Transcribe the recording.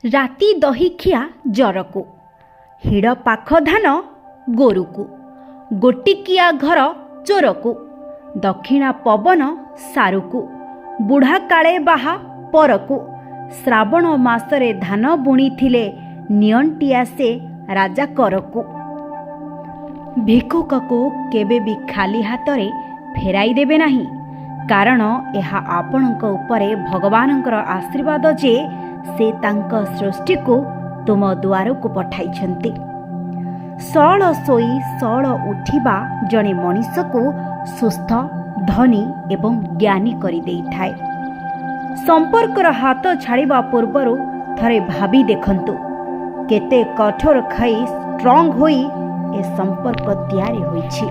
ରାତି ଦହି ଖିଆ ଜରକୁ, ହିଡ଼ ପାଖ ଧାନ ଗୋରୁକୁ, ଗୋଟିକିଆ ଘର ଚୋରକୁ, ଦକ୍ଷିଣା ପବନ ସାରୁକୁ, ବୁଢ଼ା କାଳେ ବାହା ପରକୁ, ଶ୍ରାବଣ ମାସରେ ଧାନ ବୁଣିଥିଲେ ନିଅଣ୍ଟି ଆସେ ରାଜା କରକୁ। ଭିକ୍ଷୁକକୁ କେବେ ବି ଖାଲି ହାତରେ ଫେରାଇ ଦେବେ ନାହିଁ, କାରଣ ଏହା ଆପଣଙ୍କ ଉପରେ ଭଗବାନଙ୍କର ଆଶୀର୍ବାଦ ଯେ ସେ ତାଙ୍କ ସୃଷ୍ଟିକୁ ତୁମ ଦୁଆରକୁ ପଠାଇଛନ୍ତି। ସଅଳ ଶୋଇ ସଅଳ ଉଠିବା ଜଣେ ମଣିଷକୁ ସୁସ୍ଥ, ଧନୀ ଏବଂ ଜ୍ଞାନୀ କରିଦେଇଥାଏ। ସମ୍ପର୍କର ହାତ ଛାଡ଼ିବା ପୂର୍ବରୁ ଥରେ ଭାବି ଦେଖନ୍ତୁ, କେତେ କଠୋର ଖାଇ ଷ୍ଟ୍ରଙ୍ଗ ହୋଇ ଏ ସମ୍ପର୍କ ତିଆରି ହୋଇଛି।